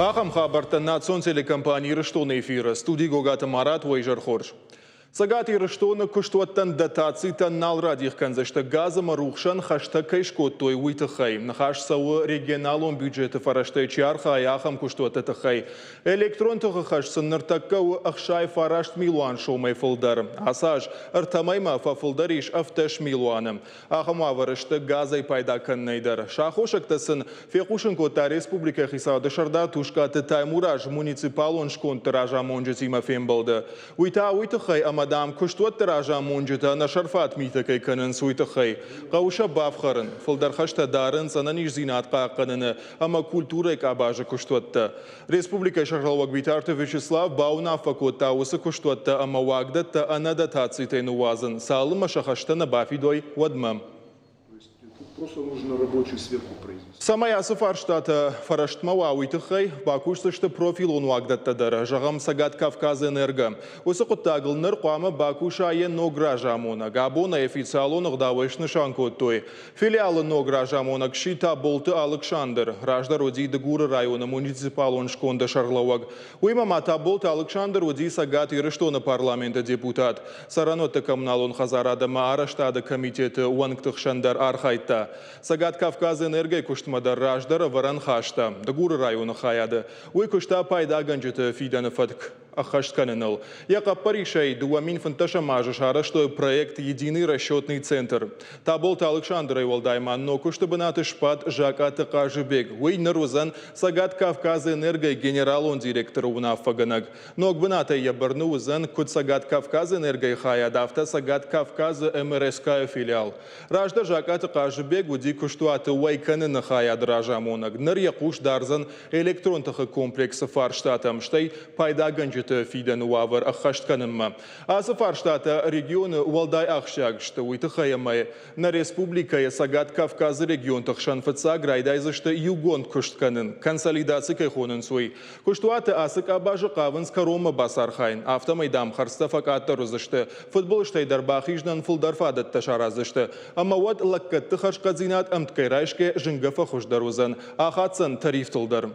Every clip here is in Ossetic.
Ахӕм хабӕрттӕ национ телекомпани Ирыстоны эфиры. Студи Гогаты Марат, уӕ изӕр хорз. Цӕгат Ирыстоны куыстуӕттӕн дотацитӕ нал радих кӕндзысты газ ӕмӕ рухсӕн хӕстӕ кӕй скодтой, уый тыххӕй. Ныхас цӕуы регионалон бюджеты фӕрӕзтӕй чи архайы, ахӕм куыстуӕтты тыххӕй. Электрон тыхы хӕс сын ныртӕккӕ у 69 милуан сомӕй фылдӕр. Ацы аз ӕртӕ мӕймӕ фӕфылдӕр ис 17 милуаны. Ахӕм уавӕры сты газӕй пайда кӕнынӕй дӕр. Сӕ аххосӕгтӕ сын фехъусын кодта республикӕйы хицауады сӕрдар Тускъаты Таймураз муниципалон скондты разамонджытимӕ фембӕлды. Уый та уый тыххӕй, ӕмӕ, дам, куыстуӕтты разамонджытӕ ӕнӕсӕрфат митӕ кӕй кӕнынц, уый тыххӕй. Хъӕуы сӕ бафхӕрын, фылдӕр хӕстӕ дарынц ӕнӕниздзинад хъахъхъӕныны ӕмӕ культурӕйы къабазы куыстуӕттӕ. Республикӕйы сӕргълӕууӕг Битарты Вячеслав бауынаффӕ кодта уыцы куыстуӕттӕ ӕмӕ уагдӕттӕ ӕнӕ дотацитӕй ныууадзын, цалынмӕ сӕ хӕстӕ нӕ бафидой, уӕдмӕ. Цӕмӕй ацы фарстатӕ фӕрӕстмӕ уа, уый тыххӕй бакусдзысты профилон уагдӕттӕ дӕр, зӕгъӕм, Цӕгат Кавказэнерго. Уыцы хъуыддагыл ныр хъуамӕ бакуса йӕ ног разамонӕг. Абон ӕй официалон ӕгъдауӕй снысан кодтой. Филиалы ног разамонӕг сси Таболты Алыксандр. Раздӕр уыди Дыгуры районы муниципалон сконды сӕргълӕууӕг. Уыимӕ ма Таболты Алыксандр уыди Цӕгат Ирыстоны парламенты депутат. Цӕрӕнуӕтты коммуналон хӕдзарад ӕмӕ арӕзтады комитеты уӕнгты хсӕн дӕр архайдта. Цӕгат Кавказы энергойы куыстмӕ дӕр раздӕр ӕвӕрӕн хаста Дыгуры районы хайады. Уый куыста пайдагӕнджыты фидӕны фӕтк ӕххӕст кӕныныл. Йӕ хъӕппӕрисӕй 2015 азы сарӕзтой проект «Единый расчетный центр». Таболты Алыксандрӕй уӕлдай ма ног куысты бынаты сбадт Закъаты Хъазыбег. Уый ныр уыдзӕн Цӕгат Кавказы энергойы генералон директоры уынаффӕгӕнӕг. Ног бынатӕй йӕ бӕрны уыдзӕн куыд Цӕгат Кавказы энергойы хайад, афтӕ Цӕгат Кавказы МРСК-йы филиал. Раздӕр Закъаты Хъазыбег уыди куыстуаты уӕй кӕныны хайады разамонӕг. Ныр йӕ хъус дардзӕн электрон тыхы комплексы фарстатӕм, стӕй пайдагӕнджыты фидӕны уавӕр ӕххӕст кӕнынмӕ. Ацы фарстатӕ регионы уӕлдай ахсджиаг сты уый тыххӕй ӕмӕ нӕ республикӕйы Цӕгат Кавказы регионты хсӕн фыццаг райдайдзысты иугонд куыст кӕнын, консолидаци кӕй хонынц, уый. Куыстуаты ацы къабазы хъавынц кӕронмӕ бацархайын, афтӕмӕй, дам, хӕрдзтӕ фӕкъаддӕр уыдзысты, фыдбылызтӕй дӕр бахизынӕн фылдӕр фадӕттӕ сараздзысты, ӕмӕ уӕд лӕггӕдты хӕрзхъӕддзинад ӕмткӕй райсгӕ зынгӕ фӕхуыздӕр уыдзӕн, ахаддзӕн тарифтыл дӕр.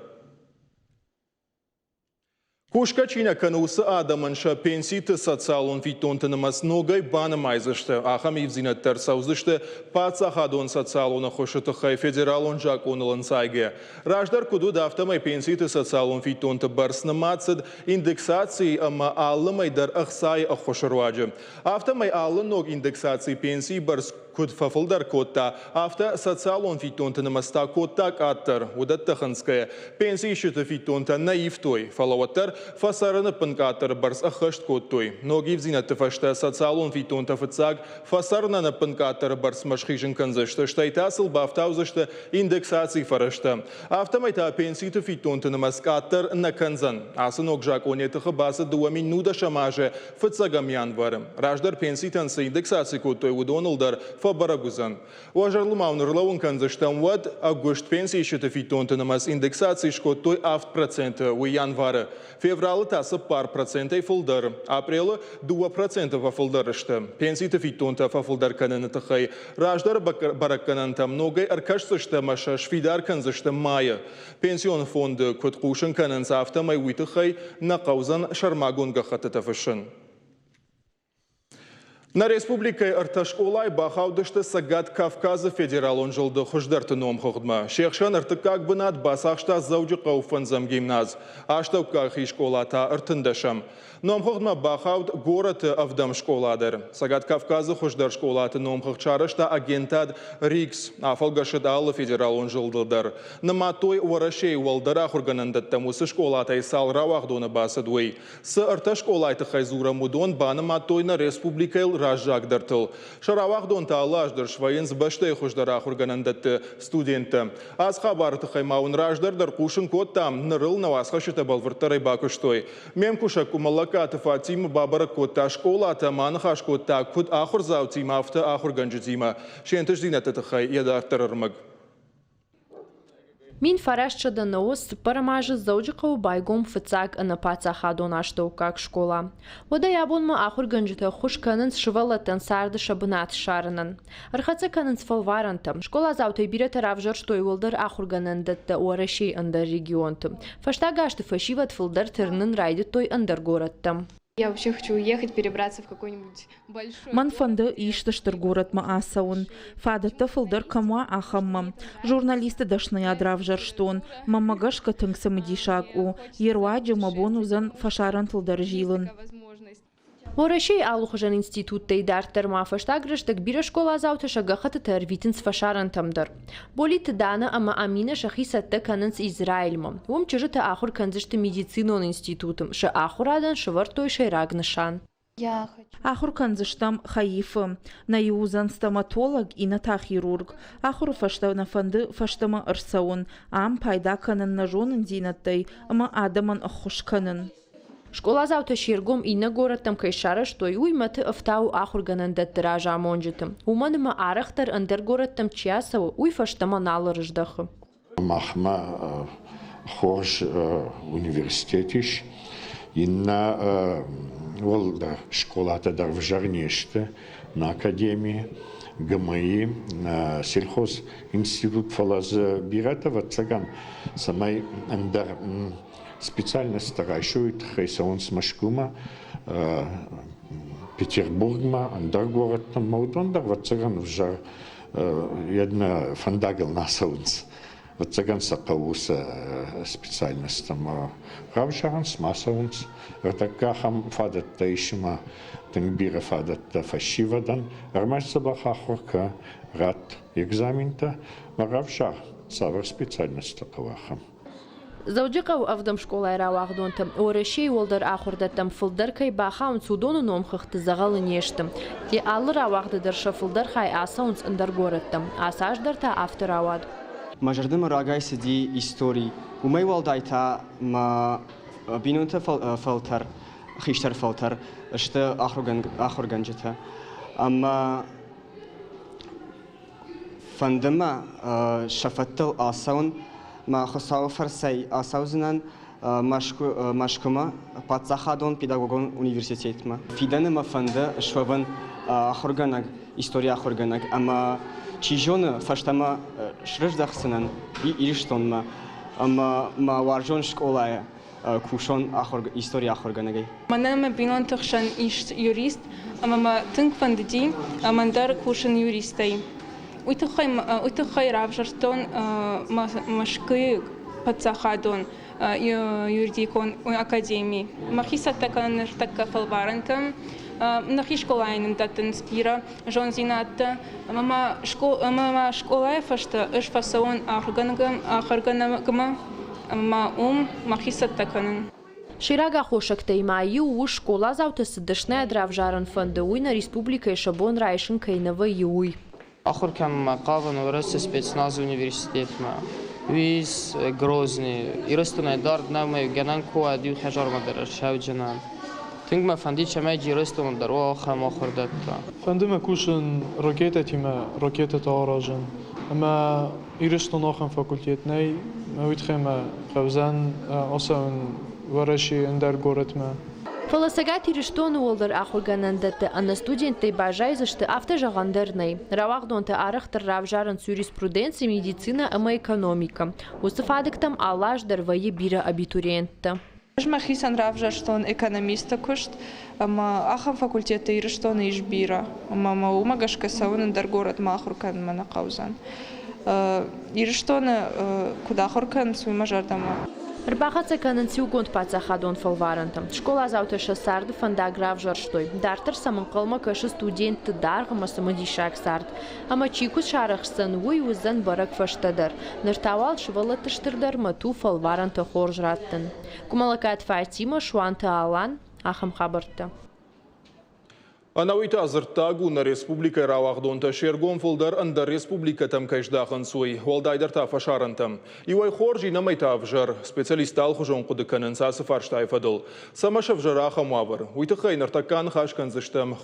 Кусгӕ чи нӕ кӕны, уыцы адӕмӕн сӕ пенситы социалон фиддонты нымӕц ногӕй банымайдзысты. Ахӕм ивддзинӕдтӕ ӕрцӕудзысты паддзахадон социалон ӕххуысы тыххӕй федералон закъоныл ӕнцайгӕ. Раздӕр куыд уыд, афтӕмӕй пенситы социалон фиддонты бӕрц нымад цыд индексацийы ӕмӕ алы мӕй дӕр ӕхцайы ӕххуысы руаджы. Афтӕмӕй алы ног индексаци пенсийы бӕрц куыд фӕфылдӕр кодта, афтӕ социалон фиддонты нымӕц та кодта къаддӕр. Уыдӕттӕ хынцгӕйӕ, пенсиисджыты фиддонтӕ нӕ ивтой, фӕлӕ уӕддӕр фӕцӕрыны ӕппынкъаддӕры бӕрц ӕххӕст кодтой. Ног ивддзинӕдты фӕстӕ социалон фиддонтӕ фыццаг фӕцӕрынӕн ӕппынкъаддӕры бӕрцмӕ схизын кӕндзысты, стӕй та сыл бафтаудзысты индексацийы фӕрӕзтӕ. Афтӕмӕй та пенситы фиддонты нымӕц къаддӕр нӕ кӕндзӕн. Ацы ног закъон йӕ тыхы бацыд 2010 азы фыццӕгӕм январы. Раздӕр пенситӕн цы индексаци кодтой, уыдоныл дӕр фӕбӕрӕг уыдзӕн. Уӕ зӕрдыл ма уын ӕрлӕууын кӕндзыстӕм, уӕд ӕгуыст пенсиисджыты фиддонты нымӕц индексаци скодтой 7%, уый январы. Февралы та 4%-ӕй фылдӕр. Апрелы 2% фӕфылдӕр сты. Пенситы фиддонтӕ фӕфылдӕр кӕныны тыххӕй раздӕры бӕрӕггӕнӕнтӕм ногӕй ӕркӕсдзысты ӕмӕ сӕ сфидар кӕндзысты майы. Пенсион фонды куыд хъусын кӕнынц, афтӕмӕй уый тыххӕй нӕ хъӕудзӕн сӕрмагонд гӕххӕттытӕ фыссын. Нӕ республикӕйы ӕртӕ скъолайы бахаудысты Цӕгат Кавказы федералон зылды хуыздӕрты номхыгъдмӕ. Се хсӕн ӕртыккаг бынат бацахста Дзӕуджыхъӕуы фӕндзӕм гимназ, астӕуккаг хи скъола та ӕртындӕсӕм. Номхыгъдмӕ бахауд горӕты ӕвдӕм скъола дӕр. Цӕгат Кавказы хуыздӕр скъолаты номхыгъд сарӕзта агентад РИКС. Афӕлгӕсыд алы федералон зылдыл дӕр. Нымадтой, Уӕрӕсейы уӕлдӕр ахуыргӕнӕндӕттӕм уыцы скъолатӕй цал рауагъдоны бацыд, уый. Цы ӕртӕ скъолайы тыххӕй дзурӕм, уыдон банымадтой нӕ республикӕйыл раззагдӕртыл. Сӕ рауагъдонтӕ алы аз дӕр свӕййынц бӕстӕйы хуыздӕр ахуыргӕнӕндӕтты студенттӕ. Ацы хабары тыххӕй ма уын раздӕр дӕр хъусын кодтам, ныр ыл нӕ уацхӕсджытӕ бӕлвырддӕрӕй бакуыстой. Ме мкусӕг Къуымӕллӕгкаты Фатимӕ бабӕрӕг кодта скъолатӕ ӕмӕ аныхас кодта куыд ахуырдзаутимӕ, афтӕ ахуыргӕнджытимӕ. Се нтыстдзинӕдты тыххӕй йӕ дарддӕр ӕрмӕг. 1994 азы Дзӕуджыхъӕуы байгом фыццаг ӕнӕпаддзахадон астӕуккаг скъола. Уӕдӕй абонмӕ ахуыргӕнджытӕ ӕххуыс кӕнынц сывӕллӕттӕн царды сӕ бынат ссарынӕн. Ӕрхӕццӕ кӕнынц фӕлварӕнтӕ. Скъоладзаутӕй бирӕтӕ равзӕрстой уӕлдӕр ахуыргӕнӕндӕттӕ Уӕрӕсейы ӕндӕр регионты. Фӕстаг азты фӕсивӕд фылдӕр тырнын райдыдтой ӕндӕр горӕттӕм. Я вообще хочу уехать, перебраться в какой-нибудь большой Мӕн фӕнды исты стыр горӕтмӕ ацӕуын, фадӕттӕ фылдӕр кӕм уа, ахӕммӕ. Журналисты дӕсныйад равзӕрстон. Мӕнмӕ гӕсгӕ тынг цымыдисаг у. Йе руаджы мӕ бон уыдзӕн фӕсарӕнтыл дӕр зилын. Уӕрӕсейы алыхуызӕн институттӕй дарддӕр ма фӕстаг рӕстӕг бирӕ скъоладзаутӕ сӕ гӕххӕттытӕ ӕрвитынц фӕсарӕнтӕм дӕр. Болиты Дана ӕмӕ Аминӕ сӕхи цӕттӕ кӕнынц Израильмӕ. Уым чызджытӕ ахуыр кӕндзысты медицинон институты. Сӕ ахуырадӕн сӕвӕрдтой сӕйраг нысан. Ахуыр кӕндзыстӕм Хаифы. Нӕ иу уыдзӕн стоматолог, иннӕ та хирург. Ахуыры фӕстӕ нӕ фӕнды фӕстӕмӕ ӕрцӕуын, ам пайда кӕнын нӕ зонындзинӕдтӕй ӕмӕ адӕмӕн ӕххуыс кӕнын. Скъоладзаутӕ се ргом иннӕ горӕттӕм кӕй сарӕзтой, уый мӕты ӕфтауы ахуыргӕнӕндӕтты разамонджыты. Уымӕн ӕмӕ арӕхдӕр ӕндӕр горӕттӕм чи ацӕуы, уый фӕстӕмӕ нал ӕрыздӕхы. Махмӕ хорз университет ис. Иннӕ уӕлдӕр скъолатӕ дӕр ӕвзӕр не сты. Нӕ академи, ГМИ, нӕ сельхозинститут, фӕлӕ дзы бирӕтӕ, ӕвӕццӕгӕн, цӕмӕй ӕндӕр специальностьтӕ райсой, тыххӕй цӕуынц Мӕскуымӕ, Петербургмӕ, ӕндӕр горӕттӕм. Уыдон дӕр, ӕвӕццӕгӕн, ӕвзӕр йӕ фӕндагыл нӕ цӕуынц. Ӕвӕццӕгӕн сӕ хъӕуы сӕ специальностьтӕм равзарынц, ма цӕуынц. Ӕртӕккӕ ахӕм фадӕттӕ ис ӕмӕ тынг бирӕ фадӕттӕ фӕсивӕдӕн. Ӕрмӕст дзӕбӕх ахуыр кӕ, ратт экзаментӕ ӕмӕ равзар, цавӕр специальностьтӕ хъӕуы, ахӕм. Дзӕуджыхъӕуы ӕвдӕм скъолайы рауагъдонтӕ Уӕрӕсейы уӕлдӕр ахуырдӕттӕм фылдӕр кӕй бахауынц, уыдоны номхыгъдты дзӕгъӕлы не сты. Йӕ алы рауагъды дӕр сӕ фылдӕр хай ацӕуынц ӕндӕр горӕттӕм. Ацы аз дӕр та афтӕ рауад. Мӕ зӕрдӕмӕ рагӕй цыди истори. Уымӕй уӕлдай та мӕ бинонтӕ фӕлтӕр, хистӕр фӕлтӕр сты ахуыргӕнджытӕ. Ӕмӕ Фӕнды мӕ сӕ фӕдтыл ацӕуын, мӕ Хуыцауы фӕрцӕй ацӕудзынӕн Мӕскуымӕ паддзахадон педагогон университетмӕ. Фидӕны мӕ фӕнды суӕвын ахуыргӕнӕг, историйы ахуыргӕнӕг ӕмӕ чи зоны, фӕстӕмӕ срыздӕхдзынӕн Ирыстонмӕ ӕмӕ мӕ уарзон скъолайы кусон историйы ахуыргӕнӕгӕй. Мӕнӕн мӕ бинонты хсӕн ис юрист, ӕмӕ мӕ тынг фӕндыди мӕн дӕр кусын юристӕй. Уый тыххӕй, уый тыххӕй равзӕрстон Мӕскуыйы паддзахадон юридикон академи. Мӕхи цӕттӕ кӕнын ныртӕккӕ фӕлварӕнтӕм. Нӕхи скъолайы нын дӕттынц бирӕ зондзинӕдтӕ. Ӕмӕ ма скъолайы фӕстӕ ӕз фӕцӕуын ахуыргӕнӕгмӕ ӕмӕ уым мӕхи цӕттӕ кӕнын. Сӕйраг аххосӕгтӕй ма иу у, скъоладзауты цы дӕсныйад равзарын фӕнды, уый нӕ республикӕйы сӕ бон райсын кӕй нӕ вӕййы, уый. Ахуыр кӕнынмӕ хъавын Уӕрӕсе спецназы университетмӕ. Уый ис Грозный. Ирыстонӕй дард нӕма гӕнӕн куы уӕд иу хӕдзармӕ дӕр ӕрцӕуджынӕн. Тынг мӕ фӕндид, цӕмӕй Ирыстоны дӕр уа ахӕм ахуырдӕттӕ. Фӕнды мӕ кусын ракетӕтимӕ, ракетӕтӕ аразын. Ӕмӕ Ирыстон ахӕм факультет нӕй, уый тыххӕй мӕ хъӕудзӕн ацӕуын Уӕрӕсейы ӕндӕр горӕтмӕ. Фӕлӕ Цӕгат Ирыстоны уӕлдӕр ахуыргӕнӕндӕтты ӕнӕ студенттӕй баззайдзысты, афтӕ зӕгъӕн дӕр нӕй. Рауагъдонтӕ арӕхдӕр равзарынц юриспруденци, медицинӕ ӕмӕ экономикӕ. Уыцы фадыгтӕм алы аз дӕр вӕййы бирӕ абитуриенттӕ. Ӕз мӕхицӕн равзӕрстон экономисты куыст ӕмӕ ахӕм факультеттӕ Ирыстоны ис бирӕ ӕмӕ мӕ уымӕ гӕсгӕ цӕуын ӕндӕр горӕтмӕ ахуыр кӕнынмӕ нӕ хъӕудзӕн. Ирыстоны куыд ахуыр кӕнынц, уый мӕ зӕрдӕмӕ. Ӕрбахӕццӕ кӕнынц иугонд паддзахадон фӕлварӕнтӕ. Скъоладзаутӕ сӕ царды фӕндаг равзӕрстой. Дарддӕр сӕм ӕнхъӕлмӕ кӕсы студентты даргъ ӕмӕ цымыдисаг цард. Ӕмӕ чи куыд сарӕхсдзӕн, уый уыдзӕн бӕрӕг фӕстӕдӕр. Ныр та уал сывӕллӕтты стырдӕр мӕт у фӕлварӕнтӕ хорз раттын. Къуымӕлӕгкаты Фатимӕ, Суанты Алан, ахӕм хабӕрттӕ. Ӕнӕуый та дзырддаг у, нӕ республикӕйы рауагъдонтӕ се ргом фылдӕр ӕндӕр республикӕтӕм кӕй здахынц, уый, уӕлдайдӕр та фӕсарӕнтӕм. Иуӕй хорз, иннӕмӕй та ӕвзӕр. Специалисттӕ алыхуызон хъуыды кӕнынц ацы фарстайы фӕдыл. Цӕмӕ сӕвзӕры ахӕм уавӕр? Уый тыххӕй ныртӕккӕ ныхас кӕндзыстӕм,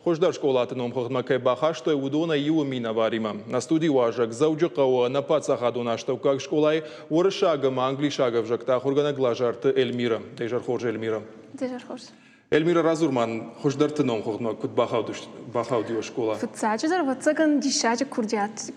хуыздӕр скъолаты номхыгъдмӕ кӕй бахастой, уыдонӕй иуы минӕваримӕ. Нӕ студийы уазӕг Дзӕуджыхъӕуы ӕнӕпаддзахадон астӕуккаг скъолайы уырыссаг ӕмӕ англисаг ӕвзӕгты ахуыргӕнӕг Лазарты Эльмирӕ. Де зӕр хорз, Эльмирӕ. Де зӕр хорз. Эльмира, радзур-ма, хуыздӕрты номхыгъдмӕ куыд бахауди уӕ скъола? Фыццаджыдӕр, ӕвӕццӕгӕн, диссаджы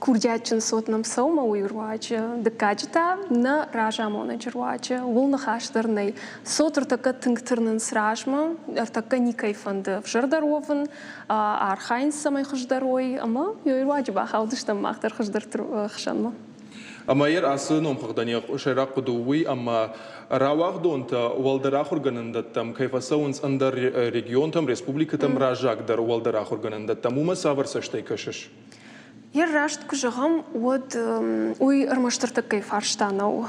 курдиатджын цот нӕм цӕуы мӕ уый руаджы. Дыккаджы та нӕ разамонӕджы руаджы. Ууыл ныхас дӕр нӕй. Цот ӕртӕккӕ тынг тырнынц размӕ, ӕртӕккӕ никӕй фӕнды ӕвзӕрдӕр уӕвын, архайынц, цӕмӕй хуыздӕр уой, ӕмӕ уый руаджы бахаудыстӕм мах дӕр хуыздӕрты хсӕнмӕ. Ӕмӕ йӕ ацы номхыгъдӕн йӕ сӕйраг хъуыды у уый, ӕмӕ рауагъдонтӕ уӕлдӕр ахуыргӕнӕндӕттӕм кӕй фӕцӕуынц ӕндӕр регионтӕм, республикӕтӕм раззагдӕр уӕлдӕр ахуыргӕнӕндӕттӕм, уымӕ цавӕр цӕстӕй кӕсыс? Йӕ раст куы зӕгъӕм, уӕд уый ӕрмӕст ӕртӕккӕйы фарста нӕу.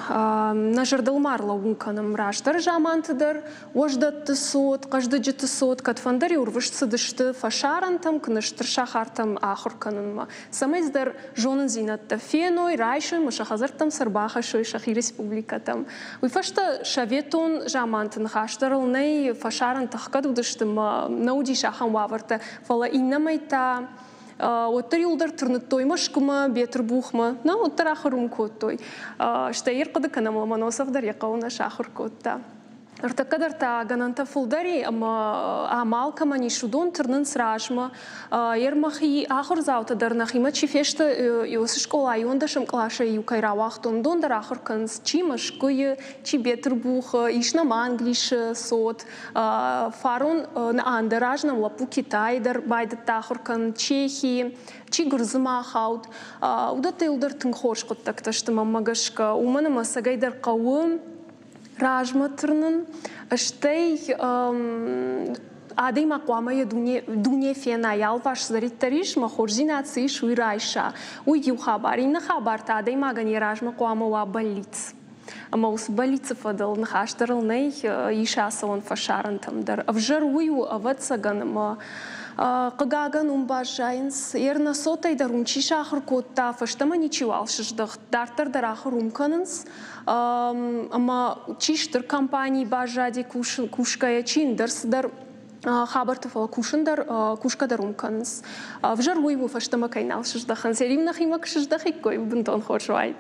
Нӕ зӕрдыл ма ӕрлӕууын кӕнӕм раздӕры заманты дӕр уӕздӕтты цот, хъӕздыджыты цот кӕдфӕндӕр-иу ӕрвыст цыдысты фӕсарӕнтӕм, кӕнӕ стыр сахартӕм ахуыр кӕнынмӕ, цӕмӕй дӕр зонындзинӕдтӕ феной, райсой ӕмӕ сӕ хӕдзӕрттӕм цы ӕрбахӕссой сӕхи республикӕтӕм. Уый фӕстӕ советон заманты ныхас дӕр ыл нӕй, фӕсарӕнты ӕхгӕд уыдысты ӕмӕ нӕ уыдис ахӕм уавӕртӕ, фӕлӕ иннӕмӕй та уӕддӕр иуылдӕр тырныдтой Мӕскуымӕ, Бетырбухмӕ, нӕ, уӕддӕр ахуыр уым кодтой. Стӕй ӕрхъуыды кӕнӕм, Ломоносов дӕр йӕ хъӕуы нӕ сахуыр кодта. Ӕртӕккӕ дӕр та гӕнӕнтӕ фылдӕр и ӕмӕ амал кӕмӕн ис, уыдон тырнынц размӕ. Ер мӕхи ахуырдзаутӕ дӕр нӕхимӕ чи фесты, уыцы скъола иуӕндӕсӕм къласӕй-иу кӕй рауагътон, уыдон дӕр ахуыр кӕнынц чи Мӕскуыйы, чи Бетырбухы, ис нӕм Англисы цот. Фарон ӕндӕр аз нӕм лӕппу Китайы дӕр байдыдта ахуыр кӕнын, Чехийы, чи Гуырдзымӕ ахауд. Уыдӕттӕ иуылдӕр тынг хорз хъуыддӕгтӕ сты мӕнмӕ гӕсгӕ, уымӕн ӕмӕ ӕцӕгӕйдӕр хъӕуы размӕ тырнын, стӕй адӕймаг хъуамӕ йӕ дуне фена, йӕ алыварс цыдӕриддӕр ис, мӕ хорздзинад цы ис, уый райса. Уый иу хабар. Иннӕ хабар та адӕймагӕн йӕ размӕ хъуамӕ уа бӕллиц. Ӕмӕ уыцы бӕллицы фӕдыл ныхас дӕр ыл нӕй, ис ацӕуӕн фӕсарӕнтӕм дӕр. Ӕвзӕр уый у, ӕвӕццӕгӕн, ӕмӕ хъыгагӕн уым баззайынц. Йе рнӕцотӕй дӕр уым чи сахуыр кодта, фӕстӕмӕ ничиуал сыздӕхт, дарддӕр дӕр ахуыр уым кӕнынц. Ӕмӕ чи стыр компанийы баззади кусгӕйӕ, чи ӕндӕр цыдӕр хабӕртты, фӕлӕ кусын дӕр, кусгӕ дӕр уым кӕнынц. Ӕвзӕр уый у, фӕстӕмӕ кӕй нал сыздӕхынц. Ӕриу нӕхимӕ куы сыздӕхиккой, бынтон хорз уаид.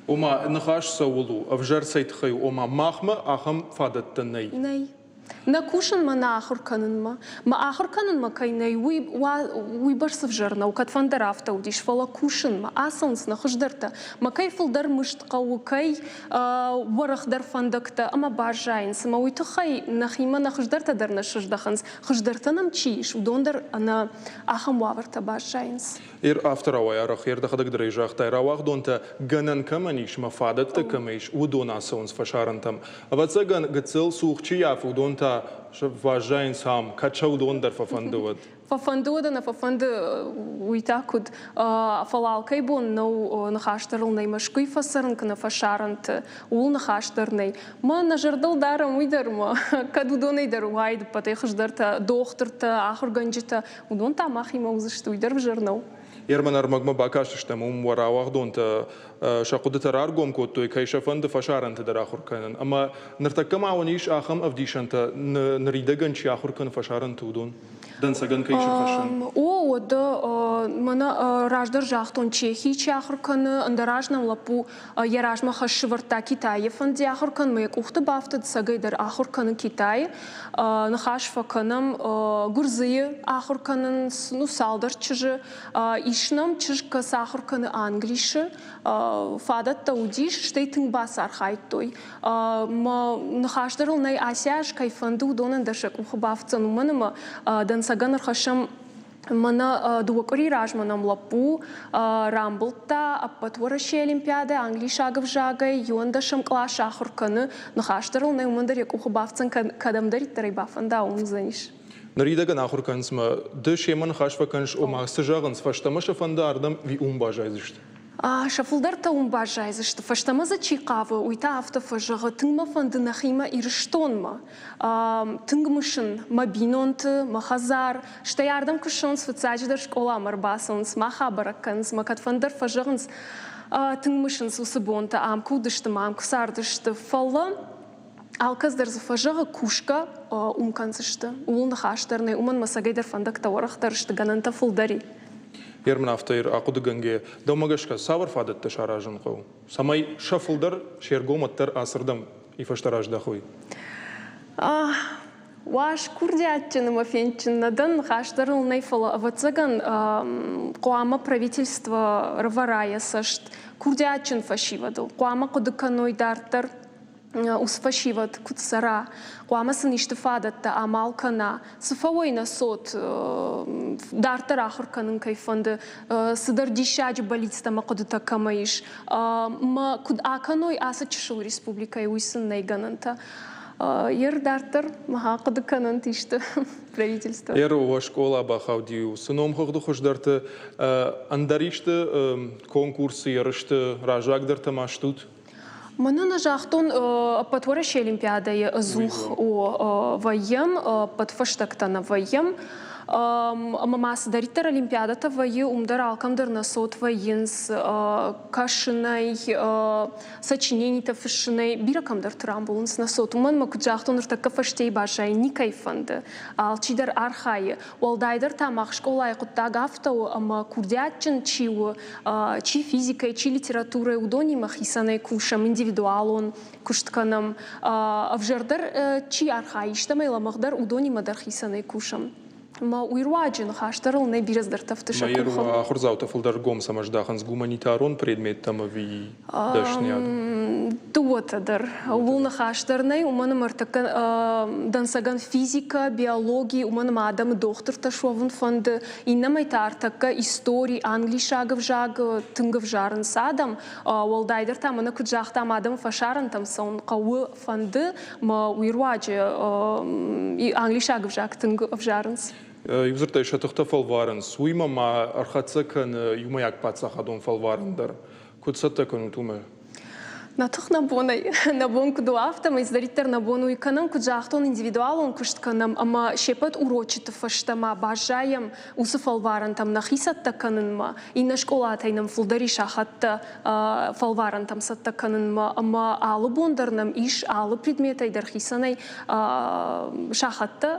Ома, ныхас цӕуыл у, ӕвзӕр цӕй тыххӕй у, ома, махмӕ ахӕм фадӕттӕ нӕй. Нӕй. Нӕ кусынмӕ, нӕ ахуыр кӕнынмӕ. Мӕ ахуыр кӕнынмӕ кӕй нӕй, уый, уый бӕрц ӕвзӕр нӕу, кӕдфӕндӕр афтӕ уыдис, фӕлӕ кусынмӕ ацӕуынц нӕ хуыздӕртӕ. Мӕ кӕй фылдӕр мызд хъӕуы, кӕй уӕрӕхдӕр фӕндӕгтӕ ӕмӕ баззайынц. Ӕмӕ уый тыххӕй нӕхимӕ нӕ хуыздӕртӕ дӕр нӕ сыздӕхынц. Хуыздӕртӕ нӕм чи ис, уыдон дӕр ӕнӕ ахӕм уавӕртӕ баззайынц. Ир афтӕ рауайы арӕх, йе рдӕхӕдӕг дӕр ӕй загътай, рауагъдонтӕ гӕнӕн кӕмӕн ис мӕ фадӕттӕ кӕмӕ ис, уыдон ацӕуынц фӕсарӕнтӕм. Ӕвӕццӕгӕн, гыццыл цух чи ййафы, уыдон та баззайынц ам, кӕд сӕ уыдон дӕр фӕфӕнды, уӕд. Фӕфӕнды уӕд ӕнӕ фӕфӕнды, уый та куыд. Фӕлӕ алкӕй бон нӕу ныхас дӕр ыл нӕй Мӕскуыйы фӕцӕрын кӕнӕ фӕсарӕнты, ууыл ныхас дӕр нӕй. Мӕ нӕ зӕрдыл дарӕм уый дӕр ма, кӕд уыдонӕй дӕр уаид ӕппӕтӕй хуыздӕртӕ, дохтыртӕ, ахуыргӕнджытӕ, Уыдон та махимӕ уыдзысты, уый дӕр ӕвзӕр нӕу. Ерман ӕрмӕгмӕ бакастыстӕм, уым уӕ рауагъдонтӕ сӕ хъуыдытӕ раргом кодтой, кӕй сӕ фӕнды фӕсарӕнты дӕр ахуыр кӕнын. Ӕмӕ ныртӕккӕ ма уын ис ахӕм ӕвдисӕнтӕ, ныридӕгӕн чи ахуыр кӕны фӕсарӕнты, уыдон? Дӕнцӕгӕн кӕй сӕрхӕссӕн? О, уӕдӕ мӕнӕ раздӕр загътон, Чехийы чи ахуыр кӕны, ӕндӕр аз нӕм лӕппу йӕ размӕ хӕс сӕвӕрдта Китайы фӕнди ахуыр кӕнынмӕ, йӕ къухты бафтыд, цӕгӕй дӕр ахуыр кӕны Китайы. Ныхас фӕкӕнӕм Гуырдзыйы ахуыр кӕнынц, ну, цалдӕр чызджы. Ис нӕм чызг, кӕцы ахуыр кӕны Англисы. Фадӕттӕ уыдис, стӕй тынг бацархайдтой. Мӕ ныхас дӕр ыл нӕй, ацы аз кӕй фӕнды, уыдонӕн дӕр сӕ къухы бафтдзӕн, уымӕн ӕмӕ дӕнцӕгӕн ӕрхӕссӕм Мӕнӕ дыууӕ къуыри размӕ нӕм лӕппу рамбылдта ӕппӕт Уӕрӕсейы Олимпиадӕ англисаг ӕвзагӕй, иуӕндӕсӕм къласы ахуыр кӕны. Ныхас дӕр ыл нӕй, уымӕн дӕр йӕ къухы бафтдзӕн, кӕдӕмдӕриддӕр ӕй бафӕнда, уым уыдзӕнис. Ныридӕгӕн ахуыр кӕнынц мӕ ды семӕ ныхас фӕкӕныс, ома цы зӕгъынц, фӕстӕмӕ сӕ фӕнды ардӕм ӕви уым баззайдзысты? Сӕ фылдӕртӕ уым баззайдзысты. Фӕстӕмӕ дзы чи хъавы, уый та афтӕ фӕзӕгъы, тынг мӕ фӕнды нӕхимӕ Ирыстонмӕ. Тынг мысын мӕ бинонты, мӕ хӕдзар. Стӕй ардӕм куы ссӕуынц, фыццаджыдӕр скъоламӕ ӕрбацӕуынц, мах абӕрӕг кӕнынц, мӕ кӕдфӕнддӕр фӕзӕгъынц, тынг мысынц уыцы бонтӕ, ам куы уыдысты мӕ ам куы цардысты. Фӕлӕ алкӕц дӕр дзы фӕзӕгъы, кусгӕ уым кӕндзысты. Ууыл ныхас дӕр нӕй, уымӕн мӕ цӕгӕйдӕр фӕндӕгтӕ уӕрӕхдӕр сты, гӕнӕнтӕ фылдӕр и. Герман афтӕ ахъуыдыгӕнгӕ, дӕумӕ гӕсгӕ цавӕр фадӕттӕ саразын хъӕуы, цӕмӕй сӕ фылдӕр се ргом уӕддӕр ацырдӕм и фӕстӕ раздӕхой? Уас курдиатджын ӕмӕ фендджын нӕ дӕн, ныхас дӕр ыл нӕй, фӕлӕ, ӕвӕццӕгӕн, хъуамӕ правительство рывӕра йӕ цӕст курдиатджын фӕсивӕдыл, хъуамӕ хъуыды кӕной дарддӕр ус фӕсивӕд куыд цӕра, хъуамӕ сын исты фадӕттӕ амал кӕна, цы фӕуой нӕ цот, дарддӕр ахуыр кӕнын кӕй фӕнды, цыдӕр диссаджы бӕллицтӕ ӕмӕ хъуыдытӕ кӕмӕ ис, мӕ куыд акӕной ацы чысыл республикӕйы, уый сын нӕй гӕнӕнтӕ. Ер дарддӕр мӕ хъуыды кӕнӕнт исты правительство. Ер уӕ скъола бахауди цы номхыгъды хуыздӕрты ӕндӕр исты конкурсы ерысты раззагдӕртӕ ма стут? Мӕнӕн ӕз загътон, ӕппӕт Уӕрӕсейы Олимпиадӕйы ӕдзух вӕййӕм, ӕппӕт фӕстӕгтӕ нӕ вӕййӕм. Ӕмӕ ма цыдӕриддӕр олимпиадӕтӕ вӕййы, уым дӕр алкӕм дӕр нӕ цот вӕййынц кӕсынӕй, сочиненитӕ фыссынӕй, бирӕ кӕмдӕрты рамбулынц нӕ цот. Уымӕн ӕмӕ, куыд загътон, ныртӕккӕ фӕстейы баззайын никӕй фӕнды. Алчидӕр архайы. Уӕлдайдӕр та мах скъолайы хъуыддаг афтӕ у, ӕмӕ курдиатджын чи у, чи физикӕйы, чи литературӕйы, уыдонимӕ хицӕнӕй кусӕм, индивидуалон куыст кӕнӕм. Ӕвзӕрдӕр чи архайы, истӕмӕй лӕмӕгъдӕр, уыдонимӕ дӕр хицӕнӕй кусӕм. Ӕмӕ уый руаджы ныхас дӕр ыл нӕй бирӕ цыдӕртӕ фты сӕ къухы. Ахуырдзаутӕ фылдӕр гом цӕмӕ здахынц гуманитарон предметтӕм ӕви дӕсныйад? Дыууӕтӕ дӕр. Ууыл ныхас дӕр нӕй, уымӕн ӕмӕ ӕртӕккӕ дӕнцӕгӕн физикӕ, биологи, уымӕн ӕмӕ адӕмы дохтыртӕ суӕвын фӕнды. Иннӕмӕй та ӕртӕккӕ истори, англисаг ӕвзаг тынг ӕвзарынц адӕм. Уӕлдайдӕр та мӕнӕ куыд загътам, адӕмы фӕсарӕнтӕм цӕуын хъӕуы, фӕнды, мӕ уый руаджы англисаг ӕвзаг тынг ӕвзарынц. Иу дзырдтӕй сӕ тыхтӕ фӕлварынц. Уыимӕ ма ӕрхӕццӕ кӕны иумӕйаг паддзахадон фӕлварӕн дӕр. Куыд цӕттӕ кӕнут уымӕ? Нӕ тых нӕ бонӕй, нӕ бон куыд у, афтӕмӕй цыдӕриддӕр нӕ бон уый кӕнӕм, куыд загътон, индивидуалон куыст кӕнӕм ӕмӕ се ппӕт урочыты фӕстӕ ма баззайӕм уыцы фӕлварӕнтӕм нӕхи цӕттӕ кӕнынмӕ, иннӕ скъолатӕй нӕм фылдӕр ис сахӕттӕ фӕлварӕнтӕм цӕттӕ кӕнынмӕ ӕмӕ алы бон дӕр нӕм ис алы предметӕй дӕр хицӕнӕй сахӕттӕ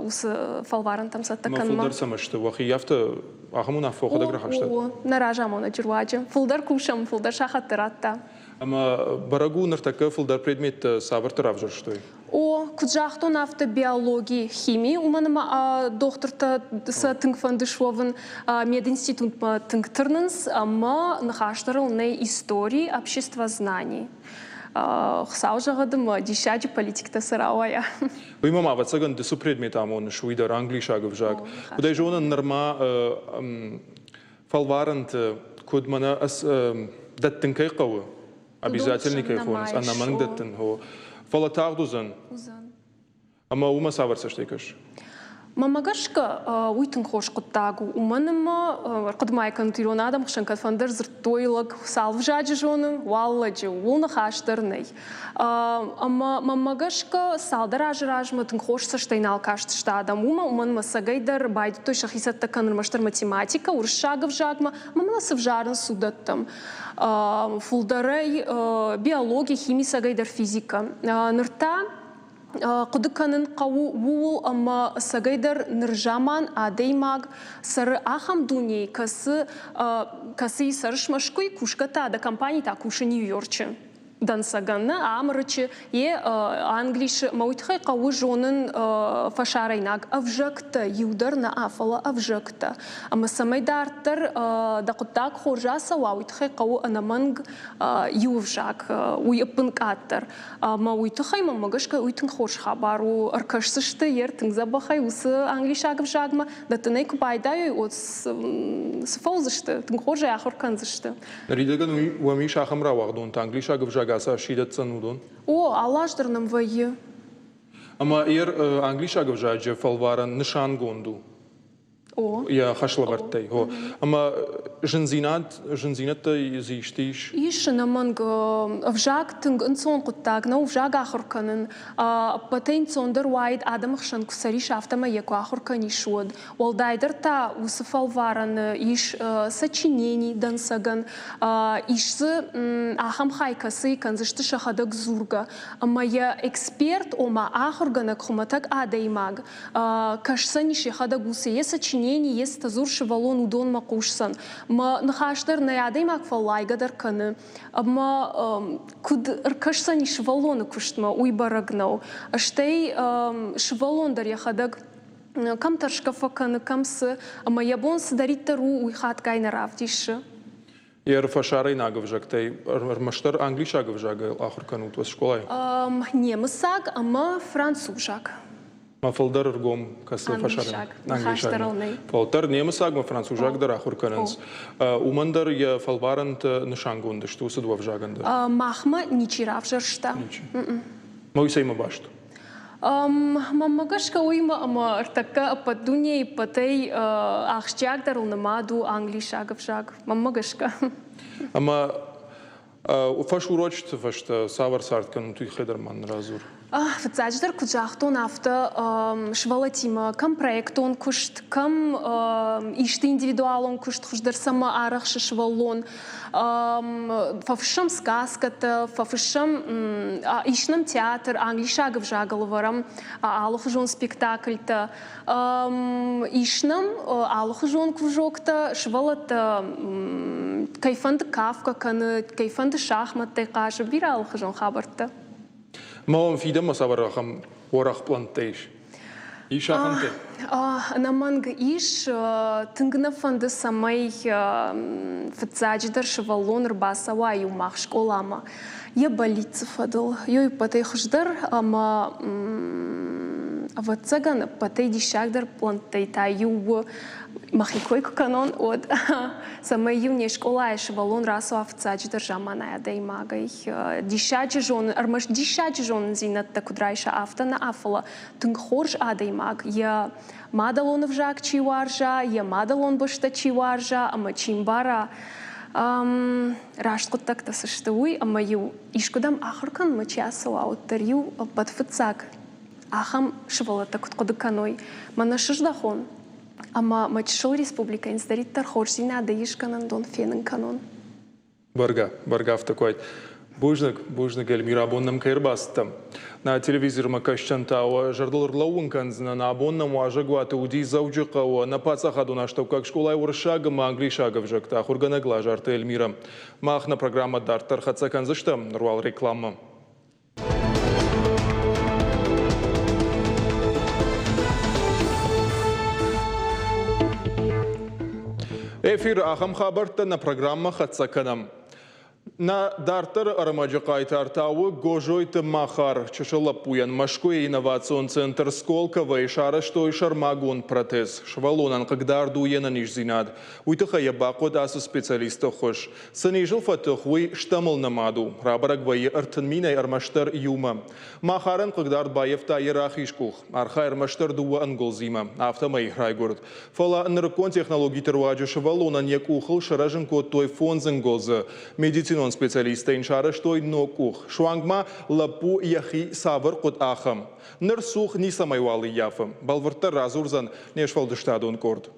уыцы фӕлварӕнтӕм цӕттӕ кӕнынмӕ. Фылдӕр цӕмӕ сты уӕхи афтӕ ахӕм уынаффӕ уӕхӕдӕг рахастат? О, нӕ разамонӕджы руаджы. Фылдӕр кусӕм, фылдӕр сахӕттӕ радта. Ӕмӕ бӕрӕг у, ныртӕккӕ фылдӕр предметтӕ цавӕртӕ равзӕрстой? О, куыд загътон, афтӕ биологи, хими, уымӕн ӕмӕ дохтыртӕ сӕ тынг фӕнды суӕвын, мединститутмӕ тынг тырнынц ӕмӕ ныхас дӕр ыл нӕй истори, обществознание. Хуыцау зӕгъӕд ӕмӕ диссаджы политиктӕ цы рауайа. Уый ма, ӕвӕццӕгӕн, ды цы предмет амоныс, уый дӕр англисаг ӕвзаг. Куыд ӕй зонын, нырма фӕлварӕнты куыд мӕнӕ дӕттын кӕй хъӕуы, обязательный кӕй хонынц, ӕнӕмӕнг дӕттын, фӕлӕ тагъд уыдзӕн. Уыдзӕн. Ӕмӕ уымӕ цавӕр цӕстӕй кӕсыс? Мӕнмӕ гӕсгӕ, уый тынг хорз хъуыддаг у, уымӕн ӕмӕ ӕрхъуыдымӕ кӕнут ирон адӕмы хсӕн кӕдфӕндыр дзырдтой лӕг цал взаджы зоны, уал лӕджы, ууыл ныхас дӕр нӕй. Ӕмӕ мӕнмӕ гӕсгӕ, цалдӕр азы размӕ тынг хорз цӕстӕй нал кастысты адӕм уымӕ, уымӕн ӕмӕ цӕгӕй дӕр байдыдтой сӕхи цӕттӕ кӕнын ӕрмӕстдӕр математикӕ, уырыссаг ӕвзагмӕ, ӕмӕ ма цы взарынц уыдӕттӕм. Фылдӕрӕй биологи, хими, цӕгӕй дӕр физикӕ. Ныр та хъуыды кӕнын хъӕуы ууыл, ӕмӕ ӕцӕгӕйдӕр ныр заман адӕймаг цӕры ахӕм дунейы, кӕцы, кӕцыйы цӕрыс Мӕскуыйы, кусгӕ та дӕ компани та кусы Нью-Йорчы. Дӕнцӕгӕн нӕ Амырычы, йе Англисы, ӕмӕ уый тыххӕй хъӕуы зонын фӕсарӕйнаг ӕвзӕгтӕ, иу дӕр нӕ, фӕлӕ ӕвзӕгтӕ. Ӕмӕ цӕмӕй дарддӕр дӕ хъуыддаг хорз ацӕуа, уый тыххӕй хъӕуы ӕнӕмӕнг иу ӕвзаг, уый ӕппынкъаддӕр. Ӕмӕ уый тыххӕй, мӕнмӕ гӕсгӕ, уый тынг хорз хабар у. Ӕркӕсдзысты йе тынг дзӕбӕхӕй уыцы англисаг ӕвзагмӕ, дӕттын ӕй куы байдайой, уӕд цы фӕуыдзысты, тынг хорз ӕй ахуыр кӕндзысты. Ныридӕгӕн уӕм ис ахӕм рауагъдонтӕ, англисаг ӕвзаг ацы аз чи дӕтдзӕн, уыдон? О, алы аз дӕр нӕм вӕййы. Ӕмӕ англисаг ӕвзаджы фӕлварӕн нысангонд у? Йӕ хӕслӕвӕрдтӕй. Ӕмӕ зындзинад, зындзинӕдтӕ дзы исты ис? Ис, ӕнӕмӕнг. Ӕвзаг тынг ӕнцон хъуыддаг нӕу, ӕвзаг ахуыр кӕнын. Ӕппӕтӕй ӕнцондӕр уаид, адӕмы хсӕн куы цӕрис, афтӕмӕй йӕ куы ахуыр кӕнис, уӕд. Уӕлдайдӕр та уыцы фӕлварӕны ис сочинени дӕнцӕгӕн, ис дзы ахӕм хай, кӕцыйы кӕндзысты сӕхӕдӕг дзургӕ. Ӕмӕ йӕ эксперт, ома ахуыргӕнӕг хуымӕтӕг адӕймаг, кӕсдзӕнис йӕхӕдӕг уыцы йе сочинени, йе цытӕ сывӕллон уыдонмӕ хъусдзӕн. Мӕ ныхас дӕр нӕ адӕймаг фӕллайгӕ дӕр кӕны. Ӕмӕ куыд ӕркӕсдзӕни сывӕллоны куыстмӕ, уый бӕрӕг нӕу. Стӕй сывӕллон дӕр йӕхӕдӕг кӕм тӕрсгӕ фӕкӕны, кӕм цы, ӕмӕ йӕ бон цыдӕриддӕр у, уый хатгай нӕ равдисы. Йе фӕсарӕйнаг ӕвзӕгтӕй ӕрмӕстдӕр англисаг ӕвзагыл ахуыр кӕнут уӕ скъолайы? Немыцаг ӕмӕ французаг. Мӕ фылдӕр ӕргом кӕцы фӕсарӕн? Англисаг. Фылдӕр немыцаг ӕмӕ французаг дӕр ахуыр кӕнынц. Уымӕн дӕр йӕ фӕлварӕнтӕ нысангонд сты уыцы дыууӕ ӕвзагӕн дӕр. Махмӕ ничи равзӕрста. Ничи. Мӕ уый цӕимӕ баст? Мӕнмӕ гӕсгӕ уыимӕ ӕмӕ ӕртӕккӕ ӕппӕт дунейы ӕппӕтӕй ахсджиагдӕрыл нымад у англисаг ӕвзаг. Мӕнмӕ гӕсгӕ. Ӕмӕ фӕсурочыты фӕстӕ цавӕр цард кӕнут, уый тыххӕй дӕр ма нын радзур. Фыццаджыдӕр куыд загътон, афтӕ сывӕллӕттимӕ кӕм проектон куыст, кӕм исты индивидуалон куыст хуыздӕр цӕмӕ арӕхсы сывӕллон, фӕфыссӕм сказкӕтӕ, фӕфыссӕм, ис нӕм театр, англисаг ӕвзагыл ӕвӕрӕм алыхуызон спектакльтӕ, ис нӕм алыхуызон кружоктӕ, сывӕллӕттӕ кӕй фӕнды кафгӕ кӕны, кӕй фӕнды шахмӕттӕй хъазы, бирӕ алыхуызон хабӕрттӕ. Ма уӕм фидӕнмӕ цавӕр ахӕм уӕрӕх пълӕнттӕ ис? Ис ахӕмтӕ? Ӕнӕмӕнг ис. Тынг нӕ фӕнды, цӕмӕй фыццаджыдӕр сывӕллон ӕрбацӕуа иу мах скъоламӕ йӕ бӕллиццы фӕдыл. Йой ӕппӕтӕй хуыздӕр ӕмӕ ӕвӕццӕгӕн, ӕппӕтӕй диссагдӕр пълӕнттӕй та иу у, мӕхи кой куы кӕнон, уӕд, цӕмӕй-иу не скъолайы сывӕллон рацӕуа фыццаджыдӕр заманай адӕймагӕй. Диссаджы зонын, ӕрмӕст диссаджы зонындзинӕдтӕ куыд райса, афтӕ нӕ, фӕлӕ тынг хорз адӕймаг, йӕ мадӕлон ӕвзаг чи уарза, йӕ мадӕлон бӕстӕ чи уарза ӕмӕ чи мбара, раст хъуыддӕгтӕ цы сты, уый, ӕмӕ-иу искуыдӕм ахуыр кӕнынмӕ чи ацӕуа, уӕддӕр-иу ӕппӕт фыццаг ахӕм сывӕллӕттӕ куыд хъуыды кӕной, мӕнӕ сыздӕхон ӕмӕ мӕ чысыл республикӕйы цыдӕриддӕр хорздзинады ис гӕнӕндон фенын кӕнон. Бӕргӕ, бӕргӕ афтӕ куы уайд. Бузныг, бузныг, Эльмира, абон нӕм кӕй ӕрбацыдтӕ. Нӕ телевизормӕ кӕсджытӕн та уӕ зӕрдыл ӕрлӕууын кӕндзынӕн, абон нӕм уазӕгуаты уыди Дзӕуджыхъӕуы нӕ паддзахадон астӕуккаг скъолайы уырыссаг ӕмӕ англисаг ӕвзӕгты ахуыргӕнӕг Лазарты Эльмира. Мах нӕ программӕ дарддӕр хӕццӕ кӕндзыстӕм, ныр уал рекламӕ. Эфир ахӕм хабӕрттӕ нӕ программӕ хӕццӕ кӕнӕм. Нӕ дарддӕры ӕрмӕджы хъайтар та у Гозойты Махар. Чысыл лӕппуйӕн Мӕскуыйы инновацион центр Сколковойы сарӕзтой сӕрмагонд протез. Сывӕллонӕн хъыгдард у йе нӕниздзинад. Уый тыххӕй йӕ бахъуыд ацы специалисты ӕххуыс. Цы низыл фӕтых, уый стӕмыл нымад у. Рабӕрӕг вӕййы 30 минӕй ӕрмӕстдӕр иумӕ. Махарӕн хъыгдард баййӕфта йӕ рахиз къух. Архайы ӕрмӕстдӕр дыууӕ ӕнгуылдзимӕ. Афтӕмӕй райгуырд. Фӕлӕ нырыккон технологиты руаджы сывӕллонӕн йӕ къухыл сырӕзын кодтой фондз ӕнгуылдзы. Медицинон специалисттӕ йын сарӕзтой ног къух. Суанг ма лӕппу йӕхи цавӕр хъуыд, ахӕм. Ныр цух ницӕмӕйуал ӕййафы. Бӕлвырддӕр радзурдзӕн не сфӕлдыстадон къорд.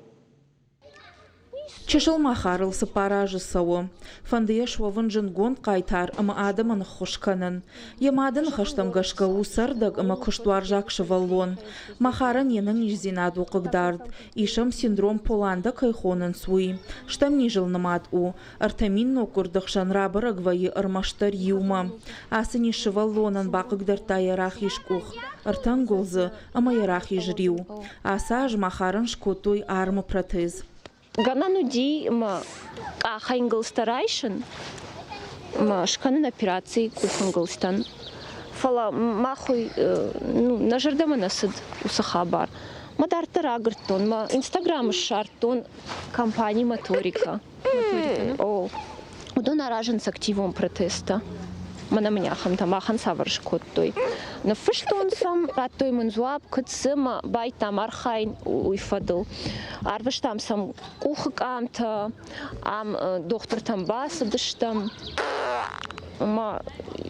Чысыл Махарыл цыппар азы цӕуы. Фӕнды йӕ суӕвын зындгонд хъайтар ӕмӕ адӕмӕн ӕххуыс кӕнын. Йӕ мады ныхӕстӕм гӕсгӕ у цӕрдӕг ӕмӕ куыстуарзаг сывӕллон. Махарӕн йе нӕниздзинад у хъыгдард. Ис ӕм синдром Поланда кӕй хонынц, уый. Стӕм низыл нымад у. 3000 ноггуырды хсӕн рабӕрӕг вӕййы ӕрмӕстдӕр иумӕ. Ацы низ сывӕллонӕн бахъыгдардта йӕ рахиз къух, ӕртӕ ӕнгуылдзы ӕмӕ йӕ рахиз риу. Ацы аз Махарӕн скодтой армы протез. Гӕнӕн уыди мӕ къахӕнгуылдзтӕ райсын ӕмӕ скӕнын операци къухӕнгуылдзтӕн. Фӕлӕ мах уый ну, нӕ зӕрдӕмӕ нӕ цыд уыцы хабар. Мӕ дарддӕр агуырдтон, мӕ Инстаграмы ссардтон компани Моторика. О, уыдон аразынц активон протесттӕ. Мӕнӕ мын ахӕмтӕ махӕн цавӕр скодтой. Ныффыстон сӕм, радтой мын дзуапп, куыд цы мӕ байдтам архайын, уый фӕдыл. Арвыстам сӕм къухы къамтӕ, ам дохтыртӕм бацыдыстӕм. Ӕмӕ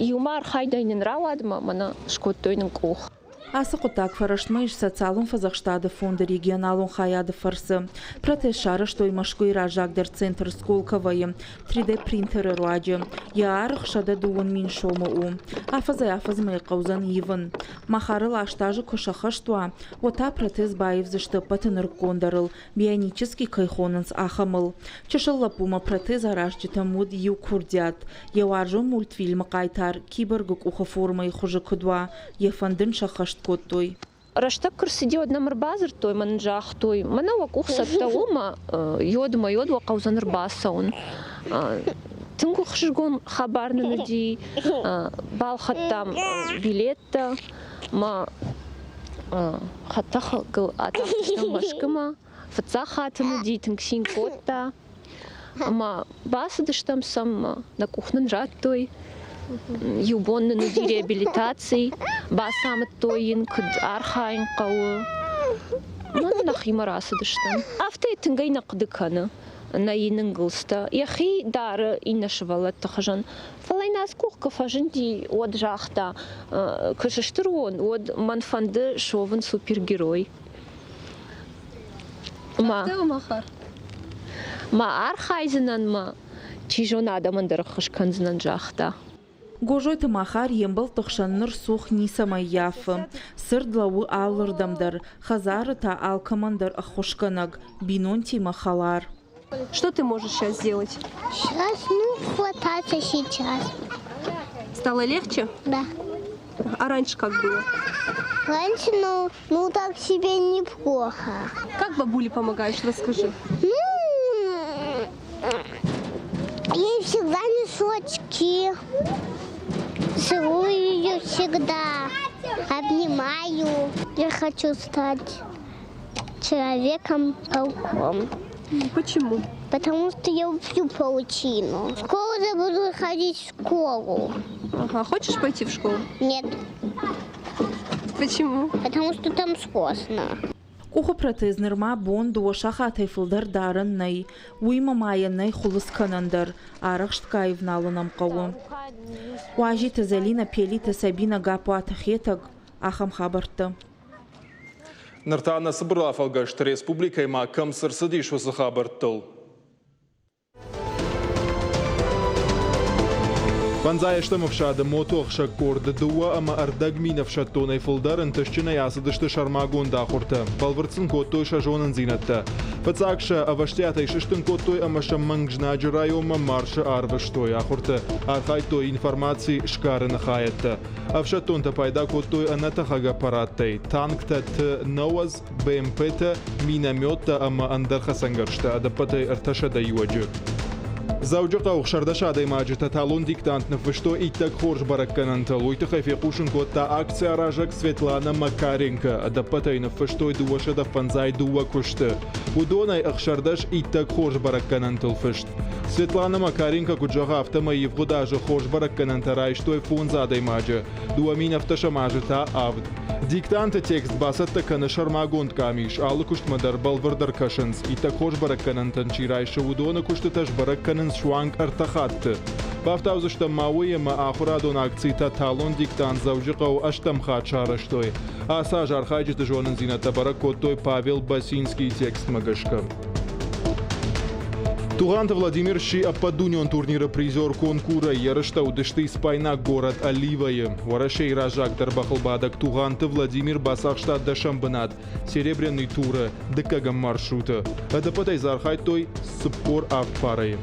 иумӕ архайдӕй нын рауад ӕмӕ мӕнӕ скодтой нын къух. Ацы хъуыддаг фӕрӕстмӕ ис Социалон фӕдзӕхстады фонды регионалон хайады фӕрцы. Протез сарӕзтой Мӕскуыйы раззагдӕр центр Сколково-йы 3D-принтеры руаджы. Йӕ аргъ 120 000 сомы у. Афӕдзӕй-афӕдзмӕ йӕ хъӕудзӕн ивын. Махарыл аст азы куы сӕххӕст уа, уӕд та протез баивдзысты ӕппӕты нырыккондӕрыл, бионический кӕй хонынц, ахӕмыл. Чысыл лӕппумӕ протез аразджытӕм уыд иу курдиат. Йӕ уарзон мультфильмы хъайтар киборгы къухы формӕйы хуызы куыд уа, йӕ фӕнд ын сӕххӕст кодтой. Рӕстӕг куы рцыди, уӕд нӕм ӕрбадзырдтой мӕ нын загътой, мӕнӕ уӕ къух цӕттӕ у, мӕ йод мӕ йод уӕ хъӕудзӕн ӕрбацӕуын. Тынг ӕхсызгон хабар нын уыди, балхӕдтам билеттӕ, мӕ хӕдтӕхӕгыл атахтыстӕм Мӕскуымӕ. Фыццаг хатт ын уыди, тынг цин кодта. Ӕмӕ бацыдыстӕм сӕм, нӕ къух нын радтой. Иу бон нын уыди реабилитаци, бацамыдтой йын, куыд архайын хъӕуы. Мӕн нӕхимӕ рацыдыстӕм. Афтӕ тынгӕй нӕ хъуыды кӕны нӕ йын ӕнгуылдзтӕ. Йӕхи дары иннӕ сывӕллӕтты хуызӕн. Фӕлӕ йын ацы къух куы фӕзынди, уӕд загъта, куы сыстыр уон, уӕд мӕн фӕнды суӕвын супергерой. Ма архайдзынӕн ма, чи зоны, адӕмӕн дӕр ӕххуыс кӕндзынӕн, загъта. Гозойты Махар йе мбӕлтты хсӕн ныр цух ницӕмӕй ййафы. Цырд лӕууы алырдӕм дӕр, хӕдзары та алкӕмӕн дӕр ӕххуысгӕнӕг, бинонтимӕ хӕлар. Что ты можешь сейчас сделать? Сейчас, ну, хвататься сейчас. Стало легче? Да. А раньше как было? Раньше, ну, так себе неплохо. Как бабуле помогаешь, расскажи. Ну, ей всегда несу очки. Целую ее всегда. Обнимаю. Я хочу стать человеком-пауком. Почему? Потому что я люблю паутину. Скоро я буду ходить в школу. Ага, хочешь пойти в школу? Нет. Почему? Потому что там сложно. Къухы протез нырма бон дыууӕ сахатӕй фылдӕр дарӕн нӕй. Уыимӕ ма йӕ нӕй хуылыдз кӕнӕн дӕр, арӕхстгай ӕвналын ӕм хъӕуы. Уазиты Зӕлинӕ, Пелиты Сабинӕ, Гаппуаты Хетӕг, ахӕм хабӕрттӕ. Ныр та нӕ цыбыр афӕлгӕст республикӕйы ма кӕм цы рцыдис, уыцы хабӕрттыл. Фӕндзайӕстӕм ӕфсады мотоӕхсӕг къорды 2,5 мин ӕфсӕддонӕй фылдӕр ӕнтыстджынӕй ацыдысты сӕрмагонд ахуыртӕ, бӕлвырд сын кодтой сӕ зонындзинӕдтӕ. Фыццаг сӕ ӕвӕстиатӕй сыстын кодтой ӕмӕ сӕ мӕнг знаджы районмӕ маршы арвыстой. Ахуырты архайдтой информаци сгарыны хайӕдтӕ. Ӕфсӕддонтӕ пайда кодтой ӕнӕтӕхӕг аппараттӕй, танктӕ Т-90, БМП-тӕ, минометтӕ ӕмӕ ӕндӕр хӕцӕнгӕрзтӕ ӕдӕппӕтӕй 300 иуӕджы. Дзӕуджыхъӕуы 16 адӕймаджы тоталон диктант ныффыстой иттӕг хорз бӕрӕггӕнӕнтыл. Уый тыххӕй фехъусын кодта акциаразӕг Светлана Макаренко. Ӕдӕппӕтӕй ныффыстой 252 куысты. Уыдонӕй 16 иттӕг хорз бӕрӕггӕнӕнтыл фыст. Светлана Макаренко куыд зӕгъы, афтӕмӕй ивгъуыд азы хорз бӕрӕггӕнӕнтӕ райстой фондз адӕймаджы, 2017 азы та авд. Диктанты текст бацӕттӕ кӕны сӕрмагонд къамис, алы куыстмӕ дӕр бӕлвырд ӕркӕсынц. Иттӕг хорз бӕрӕггӕнӕнтӕн чи райсы, уыдоны куыстытӕ сбӕрӕг кӕнынц суанг ӕртӕ хатты. Бафтаудзыстӕм ма уый, ӕмӕ ахуырадон акци «Тоталон диктант» Дзӕуджыхъӕуы ӕстӕм хатт сарӕзтой. Ацы аз архайджыты зонындзинӕдтӕ бӕрӕг кодтой Павел Басинскийы текстмӕ гӕсгӕ. Тугъанты Владимир сси ӕппӕтдунеон турниры призер конкурӕй. Ерыстӕ уыдысты испайнаг горӕт Оливайы. Уӕрӕсейы раззагдӕр бӕхылбадӕг Тугъанты Владимир бацахста дӕсӕм бынат Серебряный туры дыккӕгӕм маршруты. Ӕдӕппӕтӕй дзы архайдтой 47 парӕйы.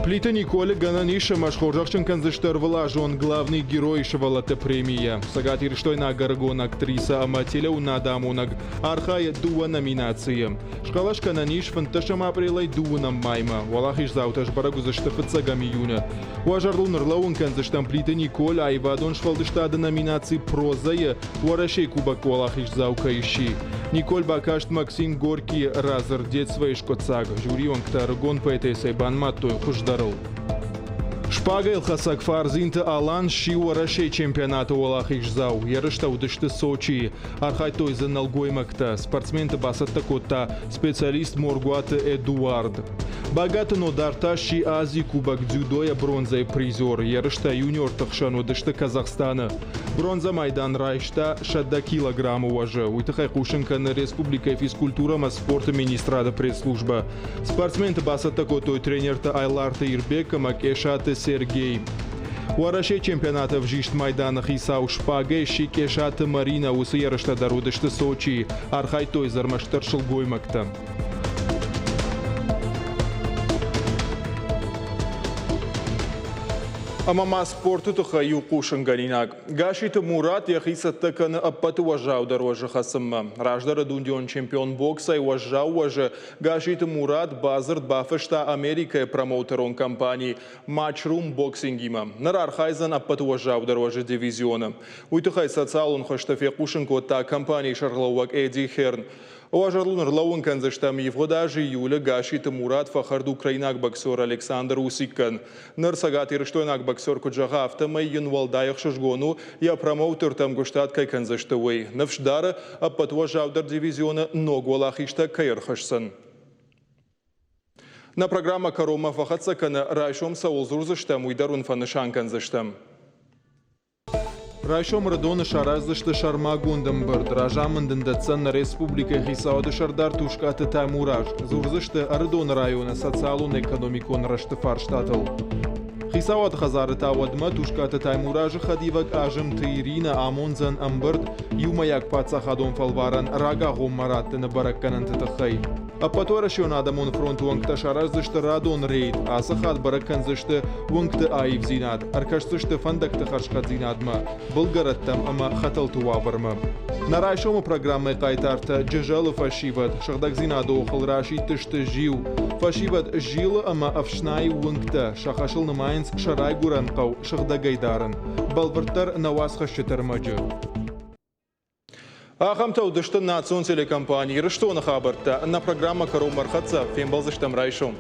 Плиты Николы гӕнӕн ис ӕмӕ схорзӕхджын кӕндзысты ӕрвылазон главный герой сывӕллӕтты премийӕ. Цӕгатирыстойнаг ӕрыгон актрисӕ ӕмӕ телеуынадамонӕг архайы дыууӕ номинацийы. Схъӕлӕс кӕнӕн ис 15 апрелӕй дыууынӕм маймӕ. Уӕлахиздзаутӕ сбӕрӕг уыдзысты фыццӕгӕм июны. Уӕ зӕрдыл ныр кӕндзыстӕм Плиты Николь аивадон сфӕлдыстады номинаци «Проза»-йы Уӕрӕсейы Кубокы уӕлахиздзау кӕй сси. Николь бакаст Максим Горькийы радзырд «Детство» скъуыддзаг. Жюри уӕнгтӕ ӕрыгон поэтессӕй банымадтой хуыздӕрыл. Шпагӕйыл хӕцӕг Фардзинты Алан сси Уӕрӕсейы чемпионаты уӕлахиздзау. Ерыстӕ уыдысты Сочийы. Архайдтой дзы нӕлгоймӕгтӕ. Спортсменты бацӕттӕ кодта специалист Моргуаты Эдуард. Багаты Нодар та сси Азийы Кубок дзюдойӕ бронзӕйы призер. Ерыстӕ юниорты хсӕн уыдысты Казахстаны. Бронзӕ майдан райста 100 килограммы уӕзы. Уый тыххӕй хъусын кӕны республикӕйы физкультурӕ ӕмӕ спорты министрады пресс-службӕ. Спортсменты бацӕттӕ кодтой тренертӕ Айларты Ирбек ӕмӕ Къесаты Сергей. Уӕрӕсейы чемпионаты ӕвзист майданы хицау шпагӕй сси Къесаты Маринӕ. Уыцы ерыстӕ дӕр уыдысты Сочийы. Архайдтой дзы ӕрмӕстдӕр сылгоймӕгтӕ. Ӕмӕ ма спорты тыххӕй иу хъусынгӕнинаг. Гасситы Мурат йӕхи цӕттӕ кӕны ӕппӕты уӕззаудӕр уӕзы хӕцынмӕ. Раздӕры дунеон чемпион боксӕй уӕззау уӕзы Гасситы Мурат бадзырд бафыста Америкӕйы промоутерон компани Matchroom Boxing-имӕ. Ныр архайдзӕн ӕппӕты уӕззаудӕр уӕзы дивизионы. Уый тыххӕй социалон хызты фехъусын кодта компанийы сӕргълӕууӕг Эдди Херн. Уӕ зӕрдыл ӕрлӕууын кӕндзыстӕм, ивгъуыд азы июлы Гасситы Мурат фӕхӕрд украинаг боксер Александр Усиккӕн. Ныр цӕгатирыстойнаг боксер куыд зӕгъы, афтӕмӕй йын уӕлдай ӕхсызгон у, йӕ промоутертӕ ӕмгуыстад кӕй кӕндзысты, уый. Ныфс дары, ӕппӕт уӕззаудӕр дивизионы ног уӕлахизтӕ кӕй ӕрхӕсдзӕн. Нӕ программӕ кӕронмӕ фӕхӕццӕ кӕны, райсом цӕуыл дзурдзыстӕм, уый дӕр уын фӕнысан кӕндзыстӕм. Райсом Ӕрыдоны сараздзысты сӕрмагонд ӕмбырд. Разамынд ын дӕтдзӕн нӕ республикӕйы хицауады сӕрдар Тускъаты Таймураз. Дзурдзысты Ӕрыдоны районы социалон-экономикон рӕзты фарстатыл. Хицауады хӕдзары та уӕдмӕ Тускъаты Таймуразы хӕдивӕг Азымты Иринӕ амондзӕн ӕмбырд иумӕйаг паддзахадон фӕлварӕн рагагъоммӕ раттыны бӕрӕггӕнӕнты тыххӕй. Ӕппӕтуӕрӕсеон адӕмон фронты уӕнгтӕ сараздзысты радон рейд. Ацы хатт бӕрӕг кӕндзысты уынгты аивдзинад, ӕркӕсдзысты фӕндӕгты хӕрзхъӕддзинадмӕ, былгӕрӕттӕм ӕмӕ хӕтӕлты уавӕрмӕ. Нӕ райсомы программӕйы хъайтартӕ Джызӕлы фӕсивӕд сыгъдӕгдзинады охыл расидтысты зиу. Фӕсивӕд зилы ӕмӕ ӕфснайы уынгтӕ, сӕ хӕсыл нымайынц сӕ райгуырӕн хъӕу сыгъдӕгӕй дарын. Бӕлвырддӕр нӕ уацхӕсджыты ӕрмӕджы. Ахӕмтӕ уыдысты национ телекомпани Ирыстоны хабӕрттӕ. Нӕ программӕ кӕронмӕ ӕрхӕццӕ. Фембӕлдзыстӕм райсом.